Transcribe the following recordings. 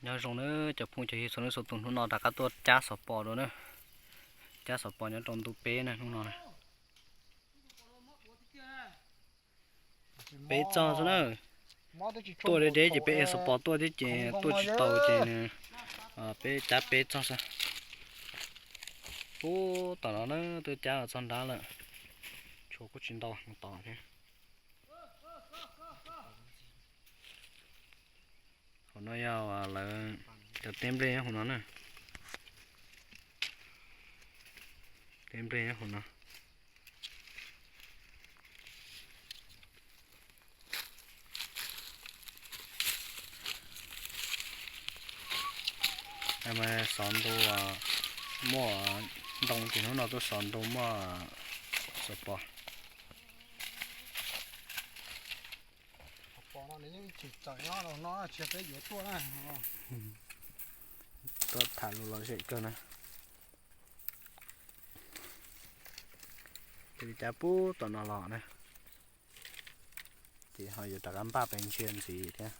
Nyob zoo na cov phooj cov ywg txhua leej txhua tus, hnub no rov qab tuaj cab xov pos dua na. Cab xov pos nyob rau ntu peb na hnub no na. Peb txog xwb na. Tuaj deb deb ces peb ev xov pos tuaj thiab ces tuaj tsis tau ces peb cab peb txog xwb. Ub, tom no na twb cab los txog nrab lawm. Tshuav kuj tsis ntau mus tom thiab. Hauv no yog lawv cov teb nplej nyob hauv no na. Teb nplej nyob hauv no. Xov ntu muaj ntoo ces hnub no tuaj xov ntu muaj xov pos. Tuaj tham lus lom zem kawg na. Ces li cab pub tom no los na. Ces ho yuav rov qab npaj pes ntsia ntxiv thiab.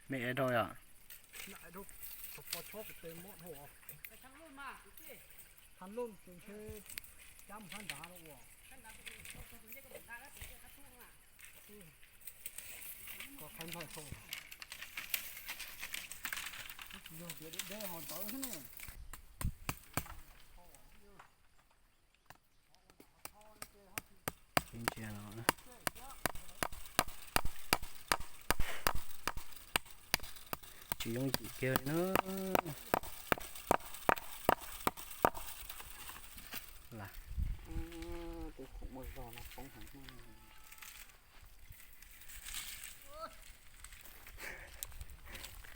Me ev dhau yom. Tsis yooj yim kiag li na.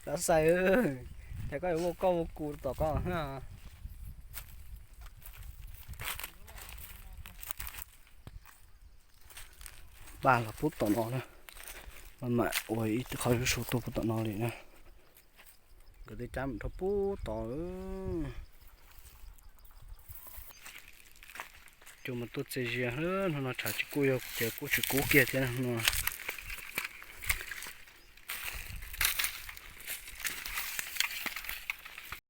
Xav xav, cas koj yuav muaj koj muaj kuv tom koj. Npaj los pub tom no na, maj mam ua ib qho zuj zus tuaj pub tom no li na. Nkawd twb cab mus rau pub tod. Cua mas tuaj txias zias, hnub no tshav tsis kub yog ces kuj tsis kub kiag thiab no.